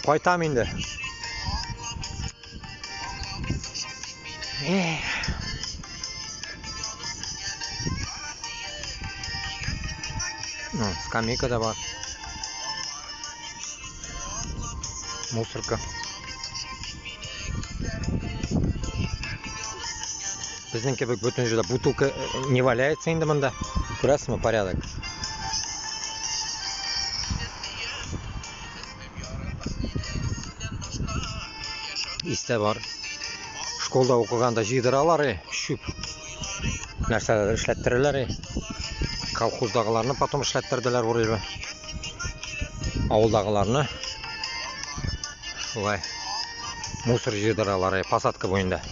Ҡайтам инде. Эх. Ну, скамейка да бар. Мусорка. Беҙҙең кеүек бөтөн ерҙә бутылка не валяется инде бында. Күрәһеңме, порядок. Иҫтә бар. Школда уҡығанда йыйҙыралар, шүп. Нәрсәләр эшләттерәләр. Колхоздағыларны потом эшләттерҙеләр вроде бы. Ауылдағыларны. Шулай. Мусор йыйҙыралар, посадка буйында.